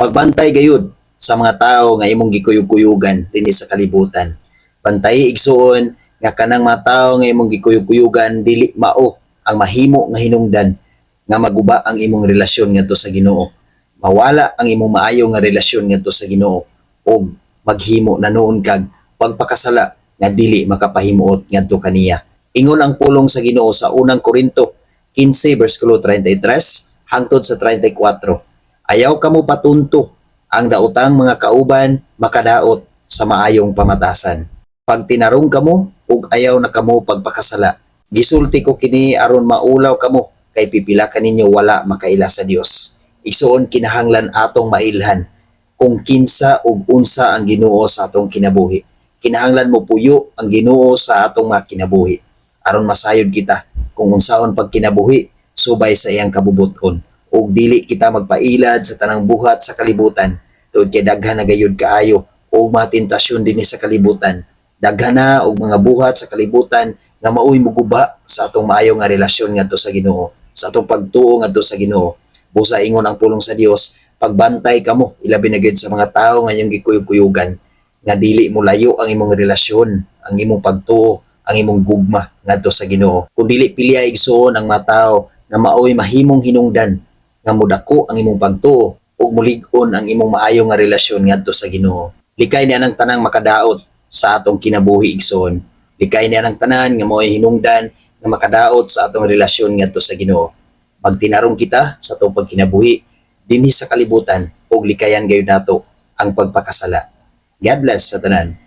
Pagbantay gayud sa mga tao nga imong gikuyog-kuyugan dinhi sa kalibutan. Bantay, igsuon, nga kanang mga tao nga imong gikuyog-kuyugan dili mao ang mahimo nga hinungdan nga maguba ang imong relasyon ngadto sa Ginoo. Mawala ang imong maayo nga relasyon ngadto sa Ginoo ug maghimo na nuon kag pagpakasala nga dili makapahimuot ngadto kaniya. Ingon ang pulong sa Ginoo sa Unang Korinto 15 bersikulo 33 hangtod sa 34. "Ayaw kamo patunto, ang daotang mga kauban makadaot sa maayong pamatasan. Pagtinarong kamo ug ayaw na kamo pagpakasala. Gisulti ko kini aron maulaw kamo kay pipila kaninyo wala makaila sa Dios." Igsuon, kinahanglan atong mailhan kung kinsa ug unsa ang Ginoo sa atong kinabuhi. Kinahanglan mo puyo ang Ginoo sa atong mga kinabuhi aron masayod kita kung unsaon pagkinabuhi subay sa iyang kabubuton ug dili kita magpailad sa tanang buhat sa kalibutan tungod kay daghan na gayud kaayo og mga tentasyon dinhi sa kalibutan. Daghan na og mga buhat sa kalibutan nga maoy muguba sa atong maayo nga relasyon ngadto sa Ginoo, sa atong pagtuo ngadto sa Ginoo. Busa ingon ang pulong sa Dios, pagbantay kamo ilabi na gyud sa mga tawo nga inyong gikuyog-kuyugan nga dili mo layo ang imong relasyon, ang imong pagtuo, ang imong gugma ngadto sa Ginoo. Kung dili pilya, igsuon, ang mga tawo nga maoy mahimong hinungdan nga mudako ang imong pagtuo ug mulig-on ang imong maayo nga relasyon ngadto sa Ginoo. Likay niya ng tanang makadaot sa atong kinabuhi, igsoon. Likay niya ng tanan nga maoy hinungdan nga makadaot sa atong relasyon ngadto sa Ginoo. Magtinarong kita sa atong pagkinabuhi dinhi sa kalibutan ug likayan gayud nato ang pagpakasala. God bless sa tanan.